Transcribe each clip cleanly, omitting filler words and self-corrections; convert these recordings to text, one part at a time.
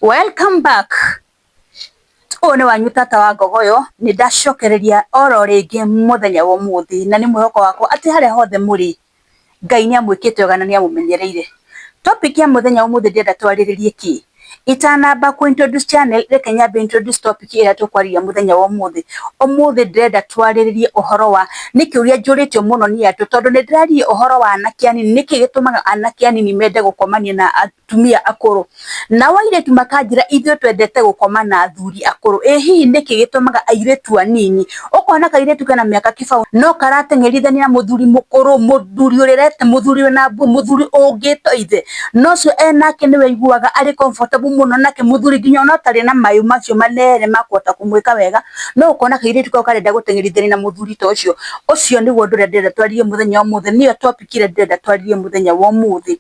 Welcome back. Ũyũ nĩ wanyu tata wa Ngogoyo, nĩ ndacokereria oro rĩngĩ mũthenya wa ũmũthĩ, na nĩ mwĩhoko wakwa atĩ harĩa hothe mũrĩ, Ngai nĩ amwĩkĩte wega na nĩ amũmenyereire. Topic ya mũthenya wa ũmũthĩ ndĩrenda twarĩrĩrie kĩ? Itanamba kũ introduce channel, reke nyambe introduce topic ĩrĩa tũkwarĩria mũthenya wa ũmũthĩ. Ũmũthĩ ndĩrenda twarĩrĩrie ũhoro wa, nĩ kĩũria njũrĩtio mũno nĩ andũ, tondũ nĩ ndĩraririe ũhoro wa anake anini, nĩkĩ gĩtũmaga anake anini mende gũkomania na atumia akũrũ? Nao airĩtu makanjĩra ithuĩ twendete gũkoma na athuri akũrũ. Ĩ hihi nĩkĩ gĩtũmaga airĩtu anini, ũkona kairĩtu kena mĩaka kĩbaũ no karateng'erithania na mũthuri mũkũrũ, mũthuri ũrerete, mũthuri wĩna mbu, mũthuri ũngĩtwo ithe, na ũcio enake nĩwe aiguaga arĩ comfortable mũno nake, mũthuri nginya ona ũtarĩ na mayũ macio manene ma kũhota kũmwĩka wega, no ũkona kairĩtu kau karenda gũteng'erithania na mũthuri ta ũcio. Ũcio nĩguo ũndũ ũrĩa ndĩrenda twarĩrie mũthenya wa ũmũthĩ, nĩyo topic ĩrĩa ndĩrenda twarĩrie mũthenya wa ũmũthĩ.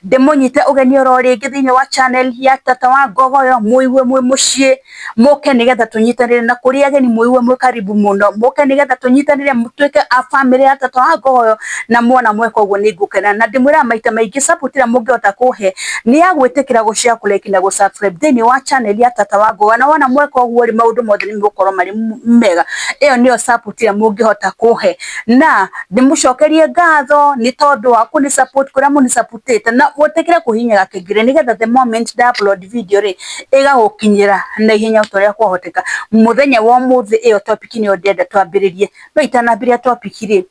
Ndĩmũnyite ũgeni oro rĩngĩ thĩinĩ wa channel ya tata wa Ngogoyo, mũigue mwĩ mũciĩ, mũke nĩgetha tũnyitanĩre, na kũrĩ ageni mũigue mwĩ karibu mũno, mũke nĩgetha tũnyitanĩre mũtuĩke a family ya tata wa Ngogoyo, na mwona mweka ũguo nĩ ngũkena. Na ndĩmwĩraga maita maingĩ support ĩrĩa mũngĩhota kũhe nĩ ya gwĩtĩkĩra gũ share, kũ like na gũ subscribe thĩinĩ wa channel ya tata wa Ngogoyo, na wona mweka ũguo rĩ, maũndũ mothe nĩ megũkorwo marĩ mega. Ĩyo nĩyo support ĩrĩa mũngĩhota kũhe, na ndĩmũcokerie ngatho nĩ tondũ wa kũnĩ support kũrĩa mũnĩ support ĩte, na mwĩtĩkĩre kũhihinya gakengere nĩgetha the moment nda upload video rĩ, ĩgagũkinyĩra na ihenya o ta ũrĩa kwahoteka. Mũthenya wa ũmũthĩ ĩyo topic nĩyo ndĩrenda twambĩrĩrie, no itanambĩrĩria topic rĩ,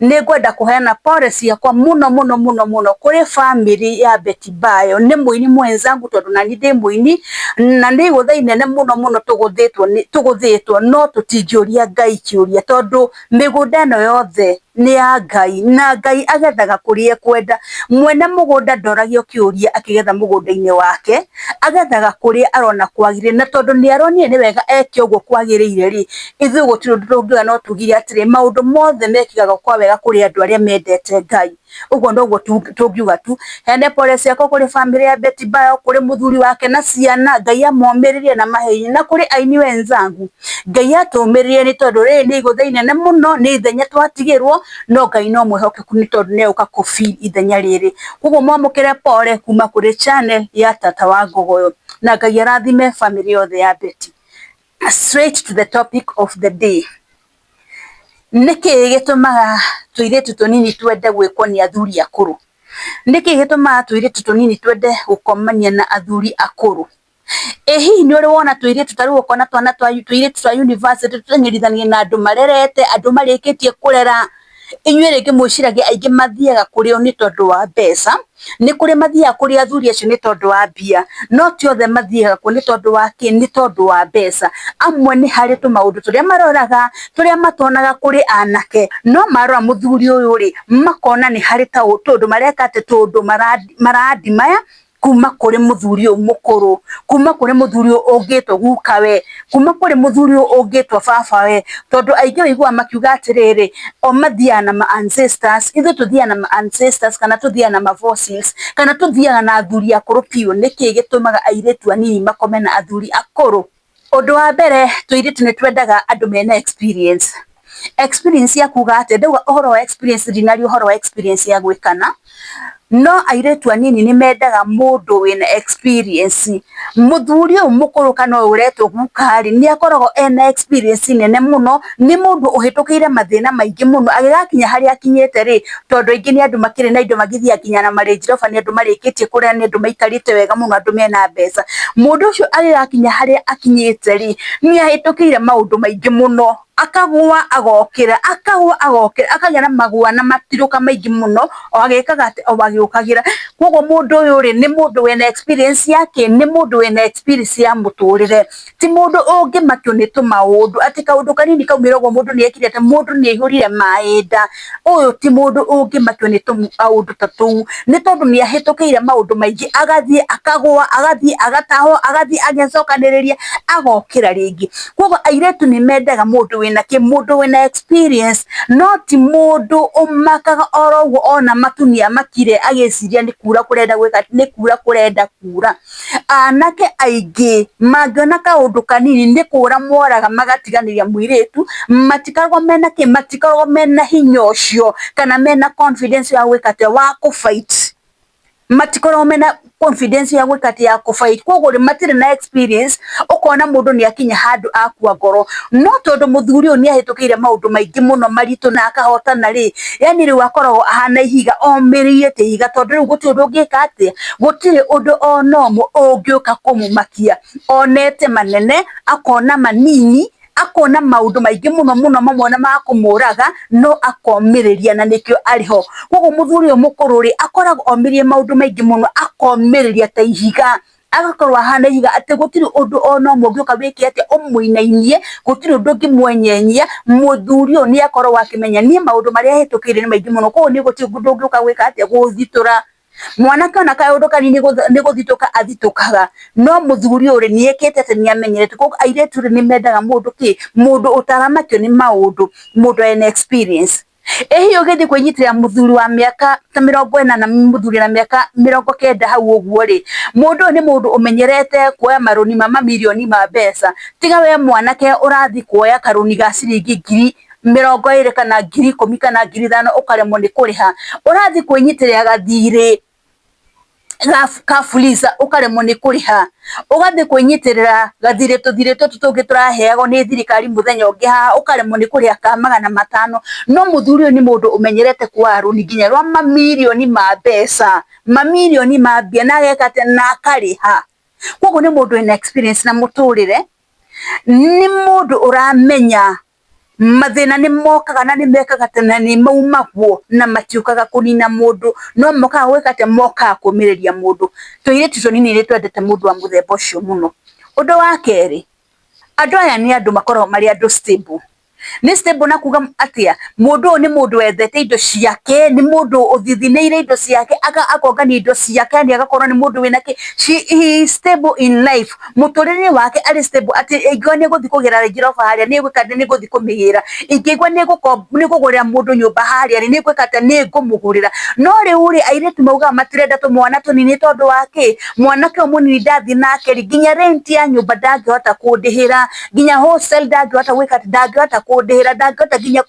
nĩ ngwenda kũheana pole ciakwa mũno mũno mũno mũno kũrĩ family ya Betty Bayo. Nĩ mũini mwenzangu, tondũ nani ndĩ mũini, na nĩ igũtha inene mũno mũno tũgũthĩtwo tũgũthĩtwo, no tũtingĩũria Ngai kĩũria, tondũ mĩgũnda ĩno yothe nĩ ya Ngai, na Ngai agethaga kũrĩa ekwenda. Mwene mũgũnda ndoragio kĩũria akĩgetha mũgũnda-inĩ wake, agethaga kũrĩa arona kwagĩrĩire, na tondũ nĩ aronire nĩ wega eke ũguo kwagĩrĩire rĩ, ithuĩ gũtirĩ ũndũ tũngiuga no tugire atĩrĩ, maũndũ mothe mekĩkaga kwa wega kũrĩ andũ arĩa mendete Ngai. Ũguo noguo tũngiuga tu. Heane pole ciakwa kũrĩ family ya Betty Bayo, kũrĩ mũthuri wake na ciana, Ngai amomĩrĩrie na mahe hinya, na kũrĩ aini wenzangu, Ngai atũmĩrĩrie, nĩ tondũ rĩrĩ nĩ igũtha inene mũno, nĩ ithenya twatigĩrwo, no Ngai no mwĩhokeku nĩ tondũ nĩ egũka kũ fill ithenya rĩrĩ. Koguo mwamũkĩre pole kuma kũrĩ channel ya tata wa Ngogoyo, na Ngai arathime family yothe ya Betty. Straight to the topic of the day. Nĩkĩ gĩtũmaga tũirĩtu tũnini twende gwĩkwo nĩ athuri akũrũ? Nĩkĩ gĩtũmaga tũirĩtu tũnini twende gũkomania na athuri akũrũ? Ĩ hihi nĩ ũrĩ wona tũirĩtu, ta rĩu ũkona twana twa tũirĩtu twa university tũteng'erithania na andũ marerete, andũ marĩkĩtie kũrera? Inyuĩ rĩngĩ mwĩciragia aingĩ mathiaga kũrĩ o nĩ tondũ wa mbeca, nĩ kũrĩ mathiaga kũrĩ athuri acio nĩ tondũ wa mbia, no ti othe mathiaga kuo nĩ tondũ wa kĩ? Nĩ tondũ wa mbeca. Amwe nĩ harĩ tũmaũndũ tũrĩa maroraga, tũrĩa matonaga kũrĩ anake, no marora mũthuri ũyũ rĩ, makona nĩ harĩ tũndũ mareka atĩ tũndũ mara admire kuma kũrĩ mũthuri ũyũ mũkũrũ, kuma kũrĩ mũthuri ũyũ ũngĩtwo guka we, kuma kũrĩ mũthuri ũyũ ũngĩtwo baba we, tondũ aingĩ ũiguaga makiuga atĩrĩrĩ, o mathiaga na ma ancestors, ithuĩ tũthiaga na ma ancestors, kana tũthiaga na ma fossils, kana tũthiaga na athuri akũrũ biũ. Nĩkĩ gĩtũmaga airĩtu anini makome na athuri akũrũ? Ũndũ wa mbere, tũirĩtu nĩ twendaga andũ mena experience. Experience ya kuga atĩ, ndauga ũhoro wa experience, ndinaria ũhoro wa experience ya gwĩkana, no airĩtu anini nĩ mendaga mũndũ wĩna experience. Mũthuri ũyũ mũkũrũ kana ũyũ ũretwo guka rĩ, nĩ akoragwo ena experience nene mũno, nĩ mũndũ ũhĩtũkĩire mathĩna maingĩ mũno agĩgakinya harĩa akinyĩte rĩ, tondũ aingĩ nĩ andũ makĩrĩ na indo, magĩthiaga nginya na ma Range Rover, nĩ andũ marĩkĩtie kũrera, nĩ andũ maikarĩte wega mũno, andũ mena mbeca. Mũndũ ũcio agĩgakinya harĩa akinyĩte rĩ, nĩ ahĩtũkĩire maũndũ maingĩ mũno, akagũa agokĩra, akagũa agokĩra, akagĩa na magũa na matirũka maingĩ mũno o agĩkaga atĩ o agĩũkagĩra. Koguo mũndũ ũyũ rĩ, nĩ mũndũ wĩna experience yake, nĩ mũndũ wĩna experience ya mũtũrĩre, ti mũndũ ũngĩmakio nĩ tũmaũndũ atĩ kaũndũ kanini kaumĩra ũguo mũndũ nĩ ekire atĩ mũndũ nĩ aihũrire maĩ nda. Ũyũ ti mũndũ ũngĩmakio nĩ tũmaũndũ ta tũu, nĩ tondũ nĩ ahĩtũkĩire maũndũ maingĩ, agathiĩ akagũa, agathiĩ agatahwo, agathiĩ agecokanĩrĩria, agokĩra rĩngĩ. Koguo airĩtu nĩ mendaga mũndũ wĩna kĩ? Mũndũ wĩna experience, no ti mũndũ ũmakaga oro ũguo ona matu nĩ amakire agĩciria nĩ kura kũrenda gwĩka, nĩ kura kũrenda kura. Anake aingĩ mangĩona kaũndũ kanini nĩ kũra moraga magatiganĩria mũirĩtu, matikoragwo mena kĩ? Matikoragwo mena hinya ũcio kana mena confidence wa gwĩka atĩa? Wa kũ fight. Matikoragwo mena confidence ya gwĩka atĩ, ya kũ fight. Koguo rĩ, matirĩ na experience. Ũkona mũndũ nĩ akinya handũ akua ngoro, no tondũ mũthuri ũyũ nĩ ahĩtũkĩire maũndũ maingĩ mũno maritũ na akahotana rĩ, yani rĩu akoragwo ahana ihiga, omĩrĩirie ta ihiga, tondũ rĩu gũtirĩ ũndũ ũngĩka atĩa, gũtirĩ ũndũ ona ũmwe ũngĩũka kũmũmakia. Onete manene, akona manini, akona maũndũ maingĩ mũno mũno, mamwe na makũmũraga, no akomĩrĩria, na nĩkĩo arĩ ho. Koguo mũthuri ũyũ mũkũrũ rĩ, akoragwo omĩrĩirie maũndũ maingĩ mũno, akomĩrĩria ta ihiga, agakorwo ahana ihiga atĩ gũtirĩ ũndũ ona ũmwe ũngĩũka wĩke atĩa, ũmũinainie, gũtirĩ ũndũ ũngĩmwenyenyia. Mũthuri ũyũ nĩ akoragwo akĩmenya niĩ maũndũ marĩa hĩtũkĩire nĩ maingĩ mũno, koguo niĩ gũtirĩ ũndũ ũngĩũka gwĩka atĩa, gũthitũra. Mwanake ona kaũndũ kanini nĩ gũthitũka athitũkaga, no mũthuri ũyũ rĩ, nĩ ekĩte atĩ nĩ amenyerete. Koguo airĩtu rĩ, nĩ mendaga mũndũ kĩ, mũndũ ũtaramakio nĩ maũndũ, mũndũ ena experience. Ĩ hihi ũgĩthiĩ kwĩnyitĩrĩra mũthuri wa mĩaka ta 80, mũthuri na mĩaka 90 hau ũguo rĩ, mũndũ ũyũ nĩ mũndũ ũmenyerete kuoya marũni ma mamirioni ma mbeca. Tiga we mwanake ũrathiĩ kuoya karũni ga ciringi 20,000 kana 10,000 kana 5,000 ũkaremwo nĩ kũrĩha. Ũrathiĩ kwĩnyitĩrĩra gathirĩ ka Fuliza ũkaremwo nĩ kũrĩha. Ũgathiĩ kwĩnyitĩrĩra gathirĩ, tũthirĩ tũtũ tũngĩ tũraheagwo nĩ thirikari mũthenya ũngĩ haha, ũkaremwo nĩ kũrĩha ka 500. No mũthuri ũyũ nĩ mũndũ ũmenyerete kuoya rũni nginya rwa mamirioni ma mbeca, mamirioni ma mbia, na ageka atĩa, na akarĩha. Koguo nĩ mũndũ wĩna experience na mũtũrĩre, nĩ mũndũ ũramenya mathĩna nĩ mokaga na nĩ mekaga atĩ na nĩ maumagwo na matiũkaga kũnina mũndũ, no mokaga gwĩka atĩa, mokaga kũmĩrĩria mũndũ. Tũirĩtu tũnini nĩ twendete mũndũ wa mũthemba ũcio mũno. Ũndũ wa kerĩ, andũ aya nĩ andũ makoragwo marĩ andũ stable. Nĩ stable na kuga atĩa, mũndũ ũyũ nĩ mũndũ wendete indo ciake, nĩ mũndũ ũthithinĩire indo ciake, akongania indo ciake, yani agakorwo nĩ mũndũ wĩna kĩ, he is stable in life. Mũtũrĩre wake arĩ stable atĩ ingĩkorwo nĩ egũthiĩ kũgĩra Range Rover harĩa, nĩ egwĩka atĩ, nĩ ngũthiĩ kũmĩgĩra. Ingĩigua nĩ kũgũrĩra mũndũ nyũmba harĩa rĩ, nĩ ngwĩka atĩa, nĩ ngũmũgũrĩra. No rĩu rĩ, airĩtu maugaga matirenda tũmwana tũnini tondũ wa kĩ, mwanake ũyũ mũnini ndathiĩ nake rĩ, nginya rent ya nyũmba ndangĩhota kũndĩhĩra, nginya hostel ndangĩhota gwĩka atĩ, ndangĩhota kũndĩhĩra, ndangĩhota nginya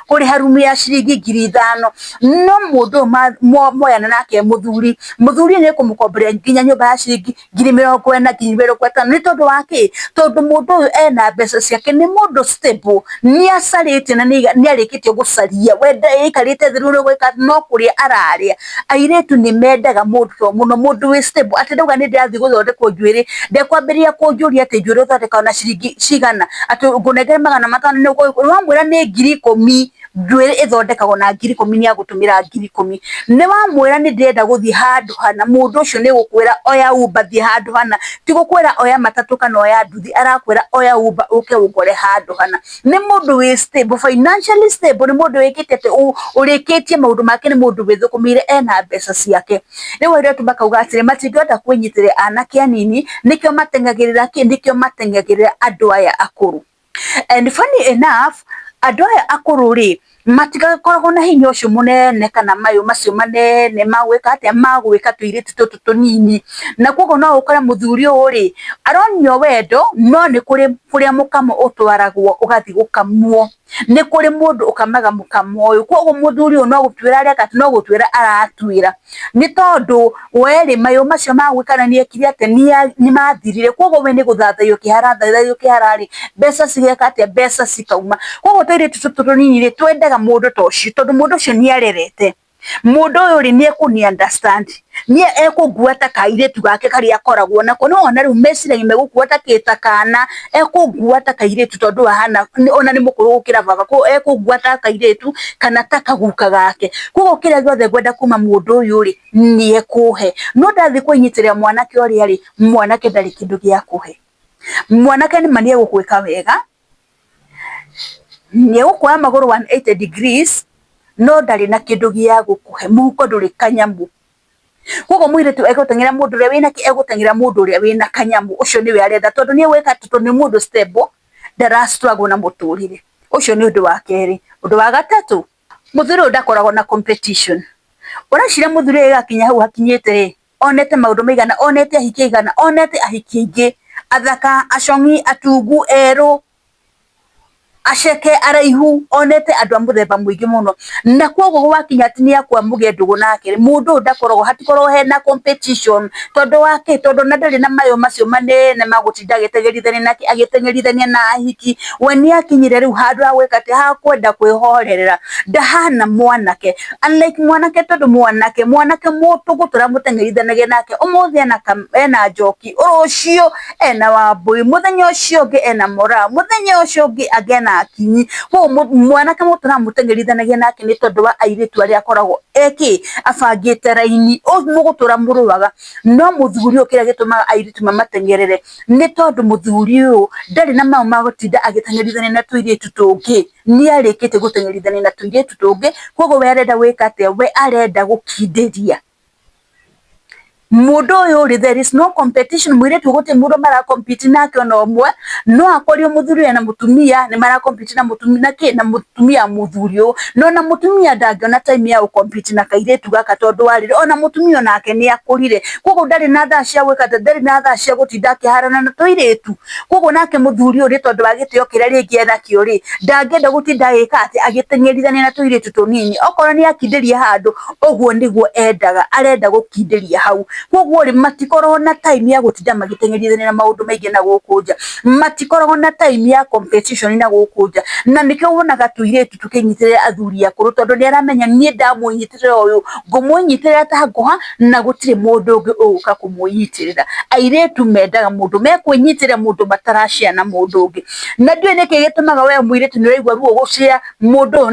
kũrĩha rumu ya ciringi 5,000. No mũndũ ũyũ moyana nake mũthuri, mũthuri nĩ ekũmũkomborera nginya nyũmba ya ciringi 40,000, 50,000. Nĩ tondũ wa kĩ? Tondũ mũndũ ũyũ ena mbeca ciake, nĩ mũndũ stable, nĩ acarĩtie na nĩ arĩkĩtie gũcaria, we aikarĩte thĩ rĩu gwĩka no kũrĩa ararĩa. Airĩtu nĩ mendaga mũndũ to mũno, mũndũ wĩ stable, atĩ ndauga nĩ ndĩrathiĩ gũthondekwo njuĩrĩ, ndekwambĩrĩria kũnjũria atĩ njuĩrĩ ũthondekaga na ciringi cigana, atĩ ngũnengere 500, nĩ wamwĩra nĩ 10,000, njuĩrĩ ĩthondekagwo na 10,000, nĩ agũtũmĩra 10,000. Nĩ wamwĩra nĩ ndĩrenda gũthiĩ handũ hana, mũndũ ũcio nĩ gũkwĩra oya Uber thiĩ handũ hana, ti gũkwĩra oya matatũ kana oya nduthi, arakwĩra oya Uber ũke ũngore handũ hana. Nĩ mũndũ wĩ stable, financially stable, nĩ mũndũ wĩkĩte atĩ, ũrĩkĩtie maũndũ make, nĩ mũndũ wĩthũkũmĩire, ena mbeca ciake. Rĩu airĩtu makauga atĩrĩ, matingĩhota kwĩnyitĩrĩra anake anini, nĩkĩo mateng'agĩrĩra kĩ, nĩkĩo mateng'agĩrĩra andũ aya akũrũ. And funny enough, andũ aya akũrũ rĩ, matigakoragwo na hinya ũcio mũnene kana mayũ macio manene ma gwĩka atĩa, ma gwĩka tũirĩtu tũtũ tũnini. Na koguo no ũkore mũthuri ũyũ rĩ, aronio wendo, no nĩ kũrĩ kũrĩa mũkamo ũtwaragwo ũgathiĩ gũkamwo. Nĩ kũrĩ mũndũ ũkamaga mũkamo ũyũ. Koguo mũthuri ũyũ no gũtuĩra areka, no gũtuĩra aratuĩra. Nĩ tondũ we rĩ, mayũ macio ma gwĩkana nĩ ekire atĩa, nĩ mathirire. Koguo we nĩ gũthathaiyo kĩhara athathaiyo kĩhara rĩ, mbeca cigeka atĩa, mbeca cikauma. Koguo tũirĩtu tũtũ tũnini rĩ, twendaga mũndũ ta ũcio, tondũ mũndũ ũcio nĩ arerete. Mũndũ ũyũ rĩ, nĩ ekũni understand, nĩ ekũngua ta kairĩtu gake karĩa akoragwo nako. No ona rĩu meciragia megũkua ta kĩ, ta kana, ekũngua ta kairĩtu tondũ ahana ona nĩ mũkũrũ gũkĩra baba, koguo ekũngua ta kairĩtu kana ta kaguka gake. Koguo kĩrĩa gĩothe ngwenda kuma mũndũ ũyũ rĩ, nĩ ekũhe. No ndathiĩ kwĩnyitĩrĩra mwanake ũrĩa rĩ, mwanake ndarĩ kĩndũ gĩa kũhe. Mwanake nĩma nĩ egũkwĩka wega, nĩ egũkuoya magũrũ 180 degrees, no ndarĩ na kĩndũ gĩa gũkũhe, mũhuko ndũrĩ kanyamũ. Koguo mũirĩtu egũteng'era mũndũ ũrĩa wĩna kĩ, egũteng'era mũndũ ũrĩa wĩna kanyamũ, ũcio nĩwe arenda, tondũ nĩ egwĩka atĩ, tondũ nĩ mũndũ stable, ndara struggle na mũtũrĩre. Ũcio nĩ ũndũ wa kerĩ. Ũndũ wa gatatũ, mũthuri ũyũ ndakoragwo na competition. Ũreciria mũthuri ũyũ agakinya hau hakinyĩte rĩ, onete maũndũ maigana, onete ahiki aigana, onete ahiki aingĩ, athaka, acong'i, atungu, erũ, Aceke araihu onete andũ a mũthemba mũingĩ mũno, na koguo gwakinya atĩ nĩ akwa mũgĩe ndũgũ nake rĩ, mũndũ ũyũ ndakoragwo, hatikoragwo hena competition, tondũ wa kĩ? Tondũ ona ndarĩ na mayũ macio manene ma gũtinda agĩteng'erithania nake, agĩteng'erithania na ahiki, we nĩ akinyire rĩu handũ ha gwĩka atĩ, ha kwenda kwĩhorerera, ndahana mwanake, unlike mwanake tondũ mwanake, mwanake tũgũtũra mũteng'erithanagia nake, ũmũthĩ ena njoki, rũciũ ena Wambũi, mũthenya ũcio ũngĩ ena Moraa, mũthenya ũcio ũngĩ angĩ ena Akinyi, koguo mwanake mũtũraga mũteng'erithanagia nake nĩ tondũ wa airĩtu arĩa akoragwo ekĩ abangĩte raini, mũgũtũra mũrũaga, no mũthuri ũyũ kĩrĩa gĩtũmaga airĩtu mamateng'erere nĩ tondũ mũthuri ũyũ ndarĩ na mau ma gũtinda agĩteng'erithania na tũirĩtu tũngĩ, nĩ arĩkĩtie gũteng'erithania na tũirĩtu tũngĩ, koguo we arenda gwĩka atĩa? We arenda gũkindĩria. Mũndũ ũyũ rĩ, there is no competition, mũirĩtu gũtirĩ mũndũ mara compete nake ona ũmwe, no akorio mũthuri ena mũtumia nĩ mara compete na mũtumia na kĩ na mũtumia mũthuri ũyũ, no ona mũtumia ndangĩona time ya gũ compete na kairĩtu gaka tondũ wa rĩrĩ, ona mũtumia onake nĩ akũrire, koguo ndarĩ na thaa cia gwĩka atĩ, ndarĩ na thaa cia gũtinda akĩharana na tũirĩtu. Koguo nake mũthuri ũyũ nĩ tondũ wa gĩtĩo kĩrĩa rĩngĩ enakĩo rĩ, ndangĩenda gũtinda agĩka atĩ, agĩteng'erithania na tũirĩtu tũnini. Okorwo nĩ akindĩria handũ, ũguo nĩguo endaga, arenda gũkindĩria hau. Koguo rĩ, matikoragwo na time ya gũtinda magĩteng'erithania na maũndũ maingĩ na gũkũ nja. Matikoragwo na time ya competition na gũkũ nja. Na nĩkĩo wonaga tũirĩtu tũkĩnyitĩrĩra athuri akũrũ tondũ nĩ aramenya niĩ ndamũnyitĩrĩra ũyũ, ngũmũnyitĩrĩra ta ngũha na gũtirĩ mũndũ ũngĩ ũgũka kũmũnyitĩrĩra. Airĩtu mendaga mũndũ mekwĩnyitĩrĩra mũndũ matara share na mũndũ ũngĩ. Na ndiũĩ nĩkĩ gĩtũmaga we mũirĩtu nĩ ũraigua ruo gũ share mũndũ ũyũ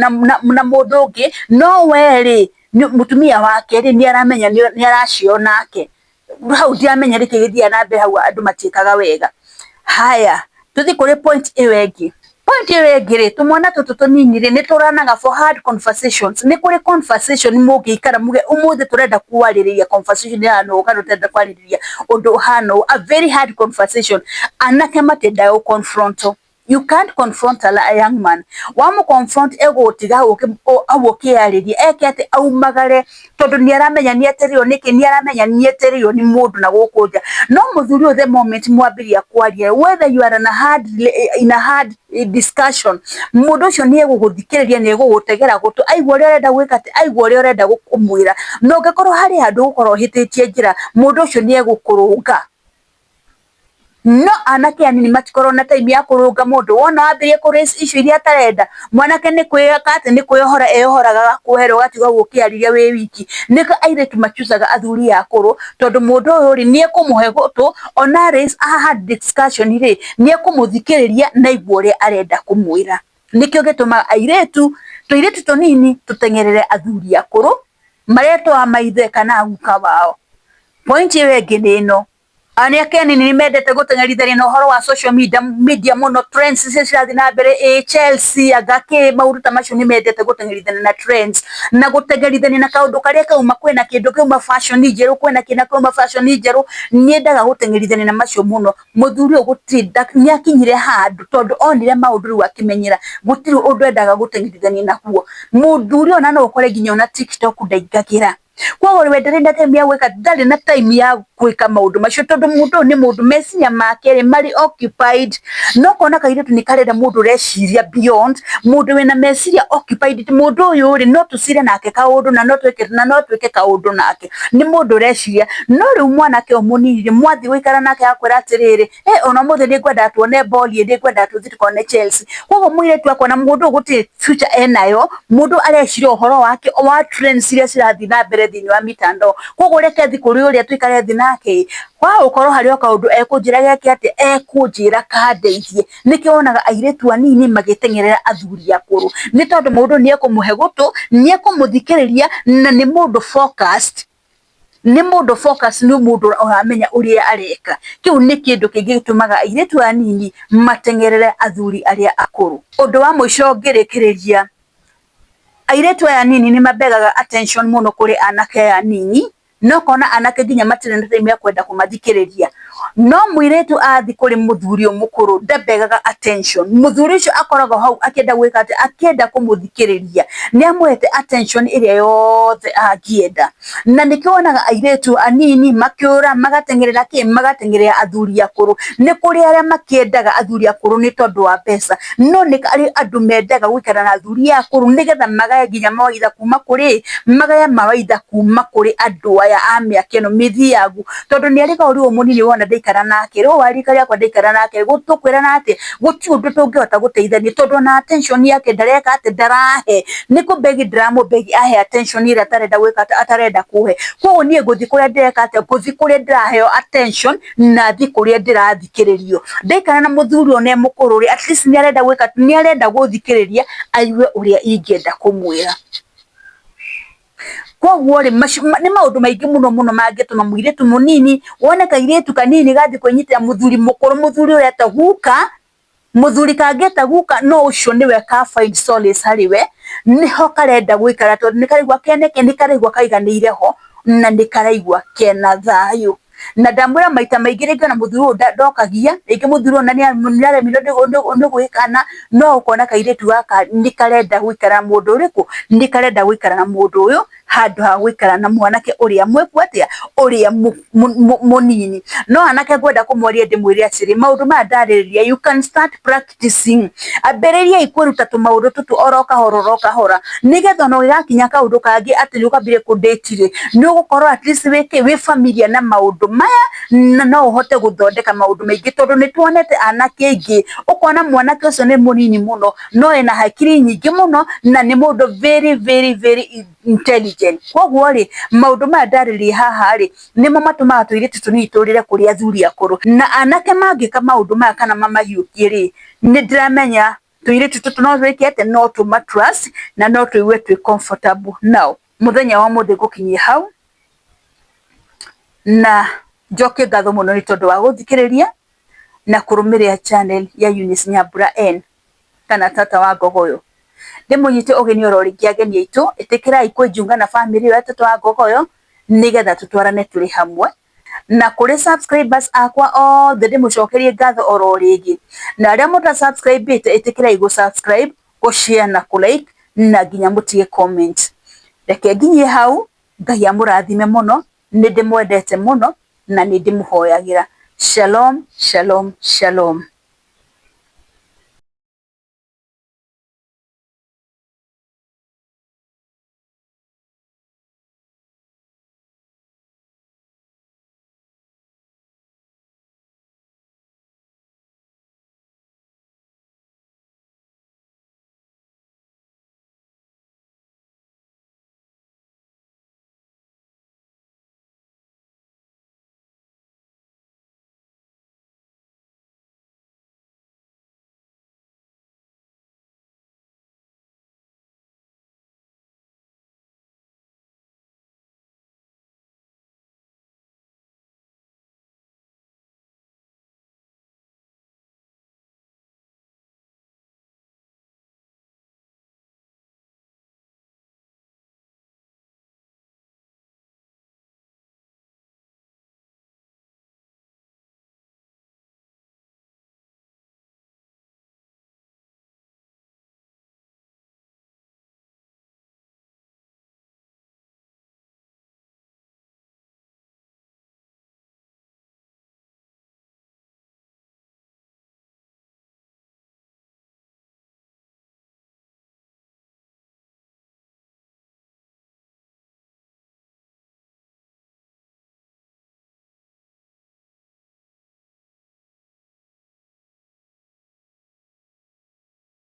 na mũndũ ũngĩ, no we rĩ, mũtumia wake rĩ, nĩ aramenya nĩ ara share nake. Hau ndiramenya nĩkĩ gĩthiaga na mbere hau andũ matiĩkaga wega. Haya, tũthiĩ kũrĩ point ĩyo ĩngĩ. Point ĩyo ĩngĩ rĩ, tũmwana tũtũ tũnini rĩ, nĩ tũranaga for hard conversations. Nĩ kũrĩ conversation mũngĩikara muge ũmũthĩ tũrenda kwarĩrĩria conversation ĩhana ũũ kana tũrenda kwarĩrĩria ũndũ ũhana ũũ, a very hard conversation. Anake matiendaga gũ confront. You can't confront a young man. Wamũ confront egũgũtiga hau ũkĩarĩria, eke atĩ aumagare tondũ nĩ aramenya nĩ etereirwo nĩkĩ, nĩ aramenya nĩ etereirwo nĩ mũndũ na gũkũ nja. No mũthuri ũyũ the moment mwambĩrĩria kwaria, whether you are in a hard discussion, mũndũ ũcio nĩ egũgũthikĩrĩria, nĩ egũgũtegera gũtũ, aigua ũrĩa ũrenda gwĩka atĩ, aigua ũrĩa ũrenda kũmwĩra. Na ũngĩkorwo harĩ handũ ũgũkorwo ũhĩtĩtie njĩra, mũndũ ũcio nĩ egũkũrũnga. No anake anini matikoragwo na time ya kũrũnga mũndũ, wona wambĩrĩria kũ raise issue iria atarenda, mwanake nĩ kwĩka atĩ nĩ kwĩyohora eyohoraga agakuohera ũgatigwo hau ũkĩarĩria wĩ wiki. Nĩkĩo airĩtu machuzaga athuri aya akũrũ, tondũ mũndũ ũyũ rĩ, nĩ ekũmũhe gũtũ, ona raise a hard discussion rĩ, nĩ ekũmũthikĩrĩria na aigue ũrĩa arenda kũmwĩra. Nĩkĩo gĩtũmaga airĩtu, tũirĩtu tũnini tũteng'erere athuri akũrũ, maretwo a maithe kana a guka wao. Point ĩyo ĩngĩ nĩ ĩno, anake anini nĩ mendete gũteng'erithania na ũhoro wa social media mũno, trends icio cirathiĩ na mbere, ĩ Chelsea anga kĩ, maũndũ ta macio nĩ mendete gũteng'erithania na trends, na gũteng'erithania na kaũndũ karĩa kauma, kwĩna kĩndũ kĩauma fashion njerũ, kwĩna kĩna kĩauma fashion njerũ, nĩendaga gũteng'erithania na macio mũno. Mũthuri ũyũ gũtirĩ, nĩ akinyire handũ tondũ onire maũndũ rĩu akĩmenyera, gũtirĩ ũndũ endaga gũteng'erithania naguo. Mũthuri ũyũ ona no ũkore nginya ona TikTok ndaingagĩra. Koguo we ndarĩ na time ya gwĩka, ndarĩ na time ya gwĩka maũndũ macio tondũ mũndũ ũyũ nĩ mũndũ meciria make rĩ marĩ occupied. No ũkona kairĩtu nĩ karenda mũndũ ũreciria beyond, mũndũ wĩna meciria occupied, mũndũ ũyũ rĩ no tũcire nake kaũndũ na no twĩke na no twĩke kaũndũ nake, nĩ mũndũ ũreciria. No rĩu mwanake ũyũ mũnini rĩ, mwathiĩ gũikara nake agakwĩra atĩrĩrĩ, ona ũmũthĩ nĩ ngwendaga tuone ball, nĩ ngwendaga tũthiĩ tukone Chelsea. Koguo mũirĩtu akona mũndũ ũyũ gũtirĩ future enayo, mũndũ areciria ũhoro wake wa trends iria cirathiĩ na mbere thĩinĩ wa mitandao. Koguo reke thiĩ kũrĩ ũrĩa tũikare thĩ nake, wa gũkorwo harĩ o kaũndũ ekũnjĩra geke atĩa, ekũnjĩra kandeithie. Nĩkĩo wonaga airĩtu anini magĩteng'erera athuri akũrũ, nĩ tondũ mũndũ nĩ ekũmũhe gũtũ, nĩ ekũmũthikĩrĩria na nĩ mũndũ focused. Nĩ mũndũ focused, nĩ mũndũ ũramenya ũrĩa areka. Kĩu nĩ kĩndũ kĩngĩ gĩtũmaga airĩtu anini mateng'erere athuri arĩa akũrũ. Ũndũ wa mũico ngĩrĩkĩrĩria, airĩtu aya anini nĩ mabegaga attention mũno kũrĩ anake aya anini, no ũkona anake nginya matirĩ na time ya kwenda kũmathikĩrĩria. No mũirĩtu athiĩ kũrĩ mũthuri ũyũ mũkũrũ ndambegaga attention. Mũthuri ũcio akoragwo hau akĩenda gwĩka atĩa? Akĩenda kũmũthikĩrĩria. Nĩ amũhete attention ĩrĩa yothe angĩenda. Na nĩkĩo wonaga airĩtu anini makĩũra magateng'erera kĩ? Magateng'erera athuri akũrũ. Nĩ kũrĩ arĩa makĩendaga athuri akũrũ nĩ tondũ wa mbeca, no nĩ harĩ andũ mendaga gũikara na athuri aya akũrũ nĩgetha magae nginya mawaitha kuma kũrĩ, magae mawaitha kuma kũrĩ andũ aya a mĩaka ĩno mĩthiangu. Tondũ nĩ arĩga ũrĩa ũyũ mũnini wona ndaikara nake, ũyũ wa rika rĩakwa ndaikara nake, tũkwĩrana atĩa? Gũtirĩ ũndũ tũngĩhota gũteithania tondũ ona attention yake ndareka atĩ ndarahe. Nĩ kũ beg ndĩramũ beg ahe attention ĩrĩa atarenda gwĩka atĩa, atarenda kũhe. Koguo niĩ ngũthiĩ kũrĩa ndĩreka atĩa, ngũthiĩ kũrĩa ndĩraheo attention na thiĩ kũrĩa ndĩrathikĩrĩrio. Ndaikara na mũthuri ũyũ na e mũkũrũ rĩ, at least nĩ arenda gwĩka atĩ, nĩ arenda gũthikĩrĩria aigue ũrĩa ingĩenda kũmwĩra. Koguo rĩ, nĩ maũndũ maingĩ mũno mũno mangĩtũma mũirĩtu mũnini, wone kairĩtu kanini gathiĩ kwĩnyitĩra mũthuri mũkũrũ, mũthuri ũreta guka, mũthuri kangĩta guka no ũcio nĩwe ka find solace harĩ we, nĩho karenda gũikara tondũ nĩ karaigua keneke, nĩ karaigua kaiganĩire ho, na nĩ karaigua kena thayũ. Na ndamwĩra maita maingĩ rĩngĩ ona mũthuri ũyũ ndokagia, rĩngĩ mũthuri ũyũ ona nĩ aremirwo nĩ gwĩkana, no ũkona kairĩtu gaka nĩ karenda gũikara na mũndũ ũrĩkũ? Nĩ karenda gũikara na mũndũ ũyũ handũ ha gũikara na mwanake ũrĩa mwĩku atĩa? Ũrĩa mũnini. No anake ngwenda kũmoria ndĩmwĩre atĩrĩ, maũndũ maya ndarĩrĩria you can start practicing. Ambĩrĩriai kwĩruta tũmaũndũ tũtũ oro kahora oro kahora, nĩgetha ona ũgĩgakinya kaũndũ kangĩ atĩ nĩ ũkambĩrĩria kũ date rĩ, nĩ ũgũkorwo at least wĩkĩ? Wĩ familiar na maũndũ maya, na no ũhote gũthondeka maũndũ maingĩ tondũ nĩ tuonete anake aingĩ, ũkona mwanake ũcio nĩ mũnini mũno, no ena hakiri nyingĩ mũno, na nĩ mũndũ very very very intelligent. Koguo rĩ, maũndũ maya ndarĩrĩria haha rĩ, nĩmo matũmaga tũirĩtu tũnini tũrĩre kũrĩ athuri akũrũ. Na anake mangĩka maũndũ maya kana mamahiũkie rĩ, nĩ ndĩramenya tũirĩtu tũtũ no twĩke atĩa? No tũma trust na no tũigue twĩ comfortable nao. Mũthenya wa ũmũthĩ ngũkinyia hau, na njokie ngatho mũno nĩ tondũ wa gũthikĩrĩria na kũrũmĩrĩra channel ya Eunice Nyambura N kana tata wa Ngogoyo. Ndĩmũnyite ũgeni oro rĩngĩ ageni aitũ, ĩtĩkĩrai kwĩjiunga na bamĩrĩ ĩyo ya tata wa Ngogoyo nĩgetha tũtwarane tũrĩ hamwe. Na kũrĩ subscribers akwa othe ndĩmũcokerie ngatho oro rĩngĩ. Na arĩa mũta subscribe ĩte ĩtĩkĩrai gũ subscribe, gũ share na kũ like na nginya mũtige comment. Reke nginyie hau, Ngai amũrathime mũno, nĩ ndĩmwendete mũno na nĩ ndĩmũhoyagĩra. Shalom, shalom, shalom.